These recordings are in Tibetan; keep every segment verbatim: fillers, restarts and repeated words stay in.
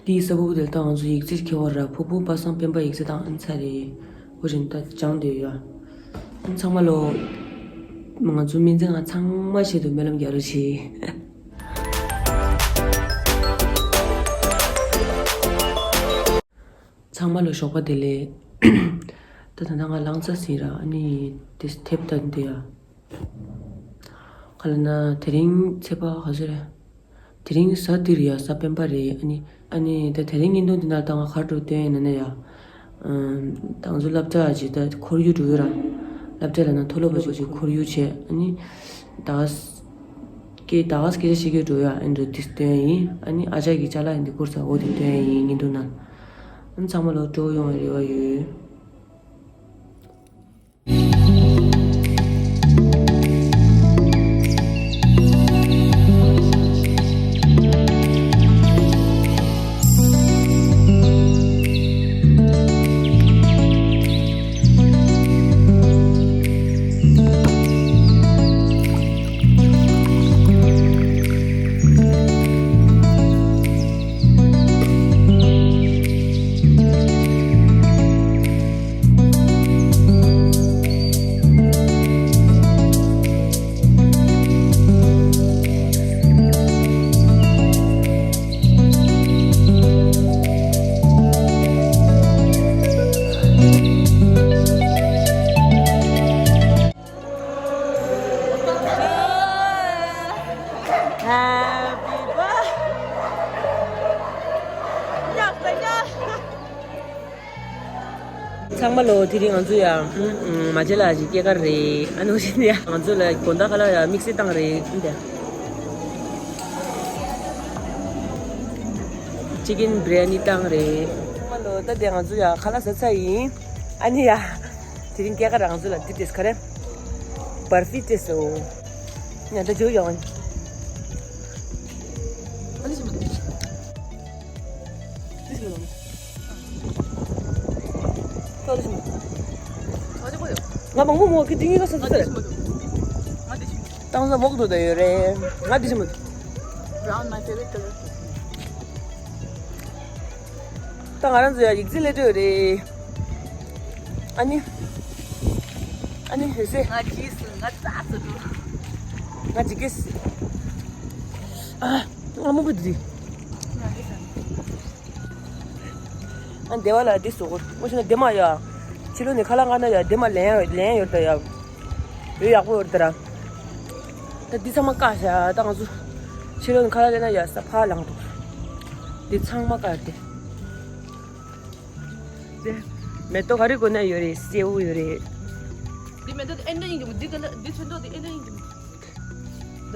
དེའི་ས་ཕུ་བུ་དེ་ལ་ད་ང་ཚོ་ཡིག་ཚད་འཁྱེར་བ་ར་ཕུ་བུ་པ་སངས་སྤེན་པ་ཡིག་ཚད་དང་ཨ་ནི་ཚ་རེད། འོ་བཞིན་ད་སྦྱང་བསྡད་ཡོད། ཨ་ནི་ཚང་མ་ལོ། ང་ཚོ་སྨན་རྩིས་ཁང་ཚང་མ་ཆེད་དུ་སྨོན་ལམ་རྒྱག་རོགས་བྱེད། ཚང་མ་ལ་ཞོགས་པ་བདེ་ལེགས། ད་ད་ལྟ་ང་ལངས་ཚར་ཟིན་ར། ཨ་ནི་དེ་དེབ་ལྟ་འདི་ཡ། ག་ལ་ན་དེ་རིང་ཚེས་པ་ག་ཚོད་རེད། དེ་རིང་གཟའ་འདི་རེད་ཡ། གཟའ་སྤེན་པ་རེད། ཨ་ནི་ཨ་ནི་ད་དེ་རིང་བརྙན་ཐུང་འདི་ནང་ད་ང་ག་རེ་འདྲ་བཏོན་ཡིན་ན་ན་ཡ། ཨམ། ད་ང་ཚོ་སློབ་གྲྭ་ཅིག་ད་ཁོར་ཡུག་འགྲོ་ཡོད་ར། སློབ་གྲྭ་ལ་ན་མཐོ་སློབ་པ་ཅིག་ཁོར་ཡུག་བྱས། ཨ་ནི་ད་སྐད་ད་ག་སྐད་ཆ་བཤད་ཀྱི་འགྲོ་ཡ། ཨ་ནི་འགྲོ་དེ་སྟོན་ཡིན། ཨ་ནི་ཨ་ཅག་གི་ཅ་ལག་ཡིན་དེ་བསྐུར་ས་འོ་དེ་སྟོན་ཡིན། བརྙན་ཐུང་ནང་། ཨ་ནི་ཚང་མ་ལོ་སྤྲོ་ཡོང་བའི་རེ་བ་ཡོད། Happy birthday. ཚང་མ་ལོ། དེ་རིང་ང་ཚོ་ཡ། ཨུམ། ཨུམ། མ་བྱེད་ལ་ཞིག་སྐྱེས་སྐར་རེད། ཨ་ནི་འོ་བཞིན་ཡ་ང་ཚོ་ལ་དགོང་དག་ཁ་ལག་ཡ་དམིགས་བསལ་བཏང་རེད། ཨུམ། དེ་ཅི་ཀིན་བི་རི་ཡ་ནི་བཏང་རེད། ཚང་མ་ལོ། ད་དེ་ང་ཚོ་ཡ་ཁ་ལག་ཟ་ཚར་ཡིན། ཨ་ནི་ཡ། དེ་རིང་སྐྱེས་སྐར་རང་ཚོ་ལ་འདི་ཏེས་ག་རེ། བར་ཕི་ཏེས་སོ། ཉ་ད་ཇོ་ཡོང་། ཨ་ནི་ཞིམ་མོ། ཏེས་མི་ལོ། ཏོ་ཏེས་མི་ལོ། ང་ཅི་གོ་ཡོད། ང་མང་པོ་མོ་གི་ཏིང་ངེ་ག་ས་ཏོ་ཏེས་མི་ལོ། ང་ཏེས་མི་ལོ། ཏང་ས་མོག་ཏོ་ད་ཡོད་རེད། ང་ཏེས་མི་ལོ། Brown my favorite color. ད་ང་རང་ཚོ་ཡ་ཡིག་རྩིས་ལས་འགྲོ་རེད། ཨ་ནི། ཨ་ནི་ཧེ་སེ། ང་ཅིས་ང་ཙག་ཙུ་འགྲོ། ང་ཅི་གེས། ཨ། ང་མུ་གུ་དི། ང་ཅི་ས། ཨ་འདེ་བ་ལ་དི་སོ་གོ། ངོ་ཤེས་ན་དེ་མ་ཡ། ཕྱི་ལོ་ནས་ཁ་ལག་མངགས་ན་ཡ་དེ་མ་ལེན་ཡ་ལེན་ཡོད་ད་ཡ། ཡོད་ཡག་པོ་ཡོད་ད་ར། ད་འདི་ཚང་མ་བཀག་བཞག་ད་ང་ཚོ་ཕྱི་ལོགས་ནས་ཁ་ལག་ལེན་ན་ཡ་ས་ཕར་ལངས་འདུག་འདི་ཚང་མ་བཀག་སྟེ། དེ་མེ་ཏོག་ག་རེ་དགོས་ན་ཡོད་རེད། སེའུ་ཡོད་རེད། འདི་མེ་ཏོག་འདི་ཨེ་འདྲ་ཡིན་གྱི་མོ། འདི་ག་ལ་འདི་ཚོན་མདོག་འདི་ཨེ་འདྲ་ཡིན་གྱི་མོ། ད།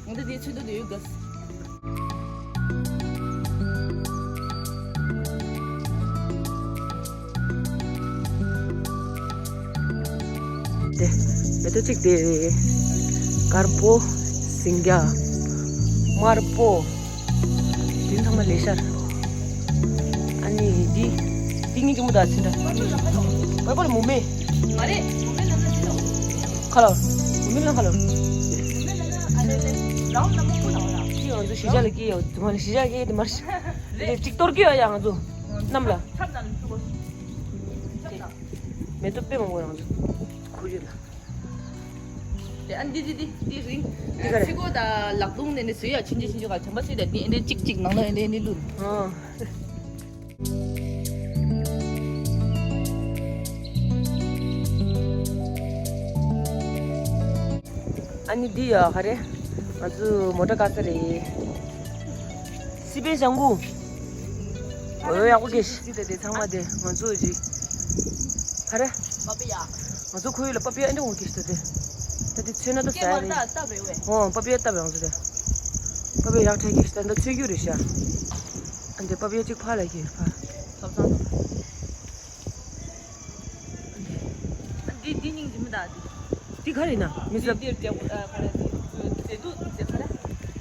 ང་ད་དེའི་ཚོད་དུ་དེ་ཡོད་དགོས། དེ་མེ་ཏོག་གཅིག་དེ་དཀར་པོ། སིང་རྒྱ། དམར་པོ། དེ་ཚང་མ་ལས་ཤར། ཨ་ནི་འདི། འདི་ངའི་གཅུང་མོ་དང་ཚེ་འདྲ། པར་པར་མུ་མེ། མ་རེད། མུ་མེ་ལ་ན་འདི་ལ། ཁ་ལོ། མུ་མེ་ལ་ཁ་ལོ། མུ་མེ་ལ་ན་ཨ་ལེ་ལེ། རའུན་ལ་མོ་པོ་ལ་བ་ལ། ཅི་ང་ཚོ་གཞིས་ཆགས་ལ་སྐྱེས་ཡོད། དུ་མ་ལ་གཞིས་ཆགས་སྐྱེས་དུ་མ་རེད། ཅིག་གཏོར་གྱི་ཡོད་ཡ་ང་ཚོ། གནམ་ལ། ཁྱབ་ན་ལ་ཚུགས་གོ། ཁྱབ་ན། མེ་ཏོག་དཔེ་མང་པོ་རང་ཚོ། ཁོར་ཡུག་ལ། དེ་ཨ་འདི་འདི་འདི་འདི་རིང་། འདི་ག་རེ། ཚིག་གོ་ད་ལག་རྡུང་ནས་ནི་བཟོས་ཡ་ཆུང་ཆུང་ཆུང་ཆུང་ག་བྱམས་པ་སུས་ད་འདི་ཨེ་འདྲ་གཅིག་གཅིག་ནང་ལ་ཨེ་འདྲ་ཨེ་འདྲ་བླུགས། ཨ། ཨ་ནི་འདི་ཡ་ག་རེ། ང་ཚོ་མོ་ཊ་བཀག་ས་རེད། སི་པན་ཞང་གུ། འོ་ཡག་པོ་སྐྱེས་ཤི། དེ་དེ་ཚང་མ་དེ་ང་ཚོ་ཅི། ག་རེ། པ་པི་ཡ། ང་ཚོ་ཁོར་ཡུག་ལ་པ་པི་ཡ་ཨེ་འདྲ་འོང་སྐྱེས་ཤི་ད་དེ། ད་དེ་ཚོས་ན་ད་ཟ་ཡ་རེད། ཨོ་པ་པི་ཡ་བཏབ་རེད་ང་ཚོ་དེ། པ་པི་ཡ་ཡག་ཕྲ་སྐྱེས་ཤི་ད་ད་ཚོས་རྒྱུ་རེད་ཤག་ཨ་འདི་པ་པི་ཡ་གཅིག་ཕ་ལ་ཁྱེར་ཕ། ཐོབ་ཚང་། འདི་འདི་སྙིང་རྗེ་མོ་ད་འདི། འདི་ག་རེ་ཡིན་ན་མི་ཟ། འདི་འདི་ཨ་ག་རེ་འདི་མཛེས་སྡུག་མཛེས་ག་རེ།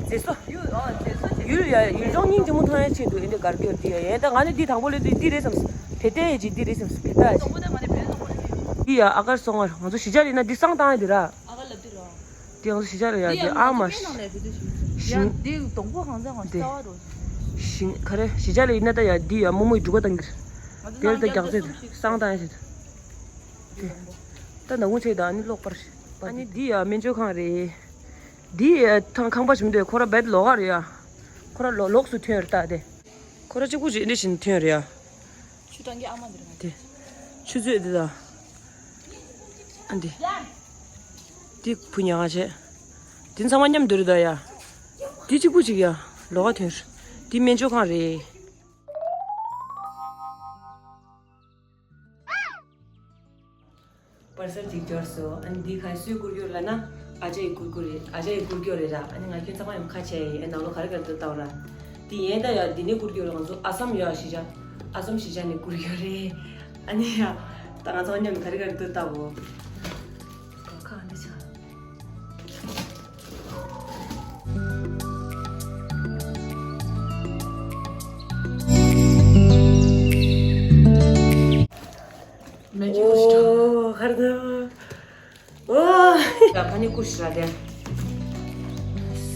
མཛེས་སོ། ཡུལ་ཨ་མཛེས་སོ་མཛེས། ཡུལ་ཡ་ཡུལ་ལྗོངས་སྙིང་རྗེ་མོ་མཐོང་ཡ་ཆེད་དུ་ཨེ་འདི་གར་གྱི་འདི་ཡ་ཡ་ད་ང་ནི་འདི་དང་པོ་ལས་འདི་འདི་རེད་བསམ། བེ་ཏའི་ཡ་ཇི་འདི་རེད་བསམ་བེ་ཏའི་ཡ་ཇི། དང་པོ་ད་ང་ནི་བེ་ནོ་གོ་རེད། འདི་ཡ་ཨ་གར་སོང་བར་ང་ཚོ་གཞིས་ཆགས་ཡིན་ན་འདི་བསང་བཏང་ཡ་འདི་ར། ཨ་ག་ལབ་དུས་ར། དེ་ང་ཚོ་གཞིས་ཆགས་རེད་ཡ། དེ་ཨ་མ། ཡ་འདི་སྡོང་པོ་གང་ཚ་གང་ཤི་ལྟ་བ་རོ། ཞིང་ག་རེ་གཞིས་ཆགས་ལ་ཡིན་ན་ད་ཡ་འདི་ཡ་རྨོ་མོའི་སྒྲུག་པ་བཏང་གི་རེད། དེར་ད་རྒྱག་རྩེ་སང་བཏང་ཡ་ཞིག་དེ། ད་ནག་ཁུང་ཆེ་ད་ཨ་ནི་གློག་པར་ཨ་ནི་འདི་ཡ་སྨན་བཅོས་ཁང་རེད། འདི་ཡ་ཐང་ཁང་པ་ཞིག་མི་འདུག་ཁོ་ར་བེད་ལོག་ག་རེད་ཡ། ཁོ་ར་ལོ་ལོགས་སུ་ཐོན་རེད་ད་དེ། ཁོ་ར་གཅིག་པུ་ཅིག་འདི་བཞིན་ཐོན་རེད་ཡ། ཆུ་བཏང་གི་ཨ་མ་འདིར་ང་དེ། ཆུ་ཚོད་འདི་ད། ཨ་འདི། འདི་བུ་ཉག་བྱས། འདི་ཚང་མ་མཉམ་དུ་རེད་ད་ཡ། འདི་གཅིག་པུ་ཅིག་ཡ། ལོག་ག་ཐོན་རེད། འདི་སྨན་བཅོས་ཁང་རེད། པར་སལ་ཅིག་འབྱོར་སོང་། ཨ་ནི་འདི་ག་སུས་བསྐུར་རྒྱུ་ལབ་ན། ཨ་ཅག་གིས་བསྐུར་རྒྱུ་རེད། ཨ་ཅག་གིས་བསྐུར་རྒྱུ་རེད་ར། ཨ་ནི་ང་ཁྱོད་ཚང་མ་ཡང་ཁ་ཕྱེ་ཡིན། ཨེ་ནང་ལོགས་ག་རེ་ག་རེ་འདུག་ལྟ་བ་ར། འདི་ཡན་ད་ཡ་འདི་ནས་བསྐུར་རྒྱུ་རེད། ང་ཚོ་ཨ་སམ་ཡ་གཞིས་ཆགས། ཨ་སམ་གཞིས་ཆགས་ནས་བསྐུར་རྒྱུ་རེད། ཨ་ནི་ཡ། ད་ང་ཚང་མ་མཉམ་ག་རེ་ག་རེ་འདུག་ལྟ་བོ། ཁ་འདི་ཆ། ཨོ། ཧར་དུ། ཨོ། ད་ཕ་ནི་ཀུ་ཤ་དེ།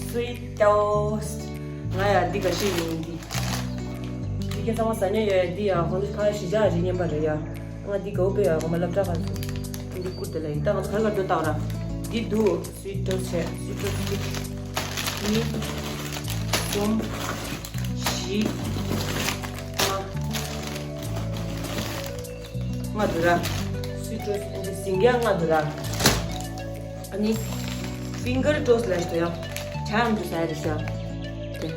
Sweet toast། ང་ཡ་འདི་ག་ཤེས་ཡིན་འདི། འདི་ཁྱེད་ཚང་མ་ཟ་ཉེ་ཡོད་འདི་ཡ། ཁོང་ཚོ་ཕ་གཞིས་ཆགས་རིགས་རྙིང་པ་རེད་ཡ། ང་འདི་དགའ་བོ་དཔེ་ཡ། ངོ་མ་སློབ་གྲྭ་ཁ་སོང་། འདི་བསྐུར་དེ་ལ་ཡིན། ད་ང་ཚོ་ག་རེ་ག་རེ་འདུག་ལྟ་བ་ར། འདི་འདུག Sweet toast བྱས། Sweet toast གཅིག་གཉིས། གསུམ། བཞི། ལྔ། ལྔ་འདུག་ར། Sweet toast ཨ་ནི་ཟིང་ག་ལྔ་འདུག་ར། ཨ་ནི་finger toast ལབ་ཞིག་འདུག་ཡ། ཇམ་དུ་ཟ་ཡ་རེད་ཤག་དེ།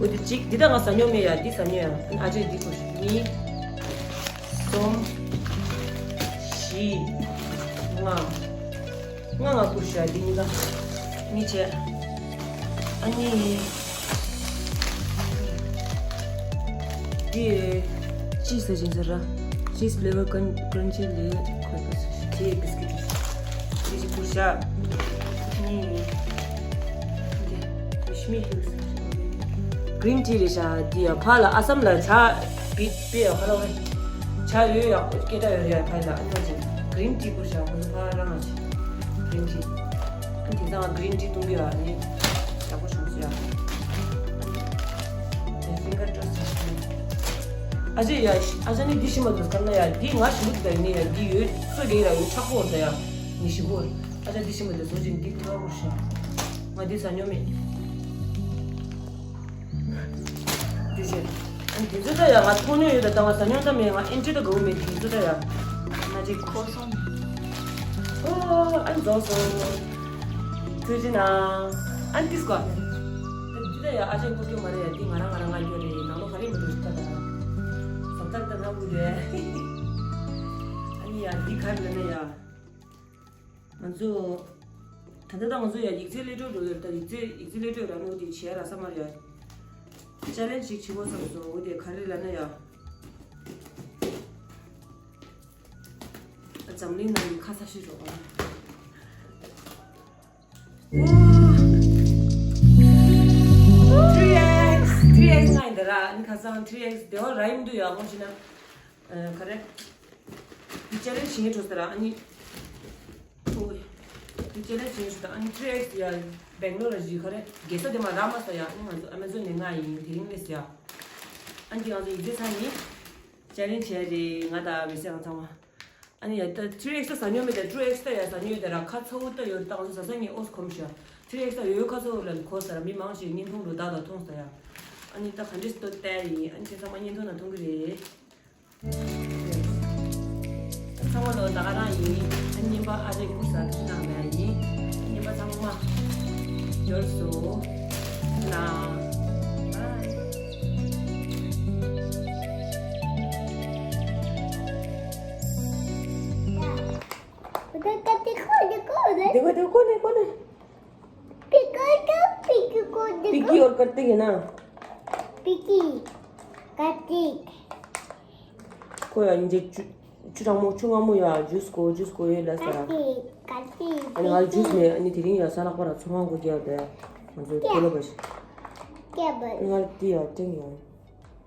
འོ་དེ་གཅིག་འདི་ད་ང་ཟ་མྱོང་མེད་ཡ། འདི་ཟ་མྱོང་ཡ། ཨ་ཅེ་འདི་ཁོ་གཉིས། གསུམ། བཞི། ལྔ། ལྔ་ང་བསྐུར་ཤག་འདི་གཉིས་ཀ། གཉིས་བྱས། ཨ་ནི། འདི། cheese ཟེར་བཞིན་ཟེར་ར། cheese flavor crun- crunchy ལས་ཁོས་ཁོས་དེ་biscuit འདི་ཅིག་བསྐུར་ཤག་གཉིས། འདི། Wish me luck green tea རེད་ཤག་འདི་ཡ་ཕ་ལ་ཨ་སམ་ལ་ཇ་བི་པེ་ཡ་ཧ་ལ་བས། ཇ་ཡོད་ཡག་སྐད་གྲགས་ཡོད་རེད་ཡ། ཕ་ལ་ཨ་ནི་ཅིག་green tea བསྐུར་ཤག་ཁོ་ཚོ་ཕ་རང་ང་ཅིག་green tea། ཨ་ནི་དེང་སང་green tea བཏུང་གི་ཡོད། ཨ་ནི་ཡག་པོ་བྱུང་སོང་ཡ། དེ་finger toast ཨ་ཅེ་ཡ། ཨ་ཅག་ནི་འདི་ཤི་མ་འདུག་ཁ་ན་ཡ། འདི་ང་ཞི་མོ་འདི་ད་ཡིན་ནི་ཡ། འདི་ཡོད་སོ་རྒྱག་ཡ་ཡོད་ཆག་པོ་འོར་ད་ཡ། ནི་ཞི་མོ། ཨ་ཅག་འདི་ཤི་མ་འདུག་བཟོ་ཅིག་འདི་ཐོག་པོ་ཤ། ང་འདི་ཟ་མྱོང་མེད། འདི་བྱས། ཨ་འདི་ཚོ་ད་ཡ་ང་མཐོང་མྱོང་ཡོད་ད། ད་ང་ཟ་མྱོང་ད་མེད། ང་ཨེན་ཅི་ད་དགའ་བོ་མེད། འདི་ཚོ་ད་ཡ། ང་ཅིག་ཁོ་སོང་། ཨོ། ཨ་ནི་རྫོགས་སོང་། ཐུགས་རྗེ་གནང་། ཨ་ནི་ཏིས་ཀོ། ད་འདི་ད་ཡ་ཨ་ཅག་བསྐུར་རྒྱུ་མ་རེད་ཡ། འདི་ང་རང་ང་རང་ང་རྒྱུ་རེད། ནང་ལོགས་ག་རེ་མི་འདུག་ད་ད། ཟབ་ཐག་ད་ན་བུ་རེད། ཨ་ནི་ཡ་འདི་ག་རེ་ལབ་ན་ཡ། ང་ཚོ། ད་ལྟ་ད་ང་ཚོ་ཡ་ཡིག་ཚད་ལས་སྒྲོལ་འགྲོ་ཡོད། ད་ཡིག་ཚད་ཡིག་ཚད་ལས་སྒྲོལ་ར་ནོ་དེ་བྱས་ར་ས་མ་རེད་ཡ། ཅ་ལན་ཞིག་བྱེད་དགོས་བསམ་སོང་། འོ་དེ་ག་རེ་ལབ་ན་ཡ། འཛམ་གླིང་ནང་གི་ཁ་ཚ་ཤོས་འགྲོ་བ། Three X three X ང་ཡིན་ད་ར། ཨ་ནི་ཁ་སང་three X དེ་བ་ར་ཡིན་འདུག་ཡ། ཁོང་ཞིག་ན། ཨ། ག་རེ། འདི་ཅ་ལན་བྱེད་འགྲོ་ས་ར། ཨ་ནི། ཨོ། འདི་ཅ་ལན་བྱེད་འགྲོ་ས་ར། ཨ་ནི་three X ཡ། སྦེང་ལོར་ར་ཞིག་ག་རེ། རྒྱལ་ས་དེ་མ་ར་མ་ས་ཡ། ཨ་ནི་ང་ཚོ་ཨ་མེ་ཛོན་ནས་ང་ཡིན་དེ་རིང་ལས་ས་ཡ། ཨ་ནི་ང་ཚོ་ཡིག་ཚད་ཚང་ཡིན། ཅ་ལན་བྱས་རེད་ང་དང་མི་སེར་ང་ཚང་མ། ཨ་ནི་ཡ་ད་three X ད་ཟ་མྱོང་མེད་ད། two X ད་ཡ་ཟ་མྱོང་ཡོད་ད་ར། ཁ་ཚ་བོ་ད་ཡོད་ད། ང་ཚོ་ཟ་ས་ངས་ཨོས་གོམས་ཤ། three X ད་ཡོད་ཁ་ཚ་བོ་ལ་གོ་ས་ར། མི་མང་ཞིག་བརྙན་ཐུང་རུ་ད་ད་མཐོང་ས་ཡ། ཨ་ནི་ད་ག་འདྲས་ཏོ་ལྟ་ཡིན། ཨ་ནི་ཁྱེད་ཚང་མ་བརྙན་ཐུང་ནང་མཐོང་གི་རེད། ཚང་མ་ལོ་ད་ག་རང་ཡིན། ཨ་ནི་བ་ཨ་རེ་ཀུ་ས་ཁི་ནང་ལ་ཡིན། ཨ་ནི་བ་ཚང་མ་འབྱོར་སོང་། ན། देखो देखो देखो देखो कौन है कौन है। पिकी और कार्तिक है ना। पिकी कार्तिक। ཁོ་ཡང་ཉིན་རྗེས་ཆུ་ཆུ་གྲང་མོ་ཆུ་མངར་མོ་ཡ་ཇུས་དགོས་ཇུས་དགོས་ཡོད་ལབ་ས་ར། ཨ་ནི་ང་ཇུས་མེད། ཨ་ནི་དེ་རིང་ཡ་ས་ལྷག་པ་ར་ཚོང་ཁང་སྒོ་རྒྱག་པས་ང་ཚོའི་ཐོ་ལོ་པ་ཞིག་ང་དེ་ཡ་ཀྲིང་ཡ་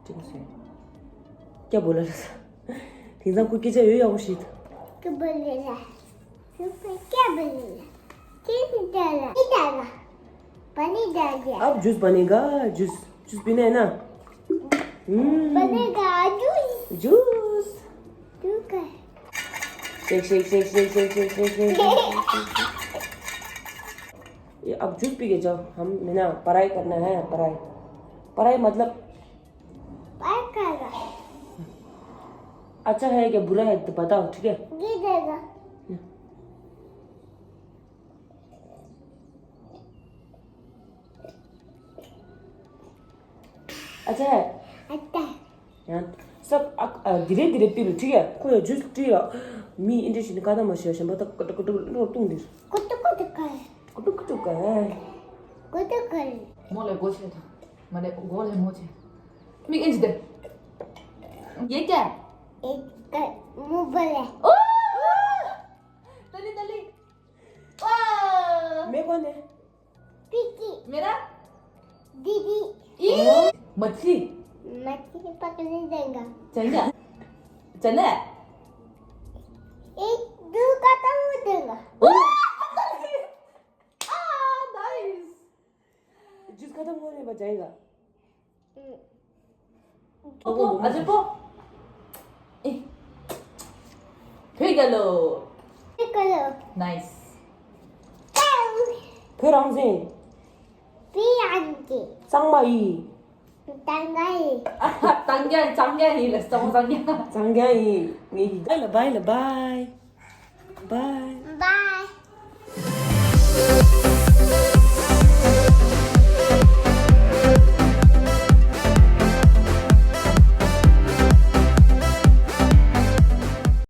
ཀྲིང་སོང་། སྐྱ་བོ་ལ་ལ་ས། དེང་སང་ཁོ་སྐད་ཆ་ཡོད་ཡག་པོ་ཞིག་སྐྱ་བོ་ལ་ལ། སྐྱ་བོ་ལ་ལ། ཁྱེད་ཀྱི་ལྟ་ལ། ཁྱེད་ལྟ་ལ། ཨབ་ཇུས་པ་ནི་ག་ཇུས། ཇུས་པི་ནས་ན། हम्म। बनेगा जूस। जूस। जूस का। Shake, shake, shake. ये, अब जूस पी के जाओ। हम, है ना, पढ़ाई करना है, पढ़ाई। पढ़ाई मतलब? पढ़ाई करना। अच्छा है क्या बुरा है तो बताओ, ठीक है? गिरेगा। अच्छा है। अच्छा है। ཡང་། སབ་ཨ་ཨ་དེ་རེད་དེ་རེད་པི་རུ་ཁྲི་ཡ་ཁོ་ཡ་ཇུས་ཁྲི་ཡ། མི་ཨིན་དྲི་ཤི་ནི་ཀ་ད་མ་ཤི་ཡ་ཤམ་པ་ད་ཀ་ཏུ་ཀ་ཏུ་ལོ་ཏུང་དེ། ཀུ་ཏུ་ཀུ་ཏུ་ཀ། ཀུ་ཏུ་ཀུ་ཏུ་ཀ། ཀུ་ཏུ་ཀ། མོ་ལེ་གོ་ཆེ་ཐང་། མ་ལེ་གོ་ལེ་མོ་ཆེ། མིག་ཨེ་ཇི་དེ། ཡེ་ཀ། ཡེ་ཀ་མུ་བ་ལེ། ཨོ། ཏ་ལི་ཏ་ལི། ཨོ། མེ་གོ་ནེ། पीकी। मेरा। दीदी। ई। मछली। मछली पकड़ने देगा। चंगा। चले। एक दो का तो वो देगा। आ, नाइस। जूस खत्म होने पर जाएगा। हम्म। पो, पो, अजय पो। ए। फेरि गलो। फेरि गलो। नाइस। ཁོ་རང་ཚེ། པི་ཨན་ཀི། གཙང་མ་ཡིན། གཙང་མ་ཡིན། གཙང་རྐྱང་གཙང་རྐྱང་ཡིན་ལ་གཙང་མ་གཙང་རྐྱང་། གཙང་རྐྱང་ཡིན། ངས་ཡིན། བྷའི་ལ་བྷའི་ལ་བྷའི། བྷའི།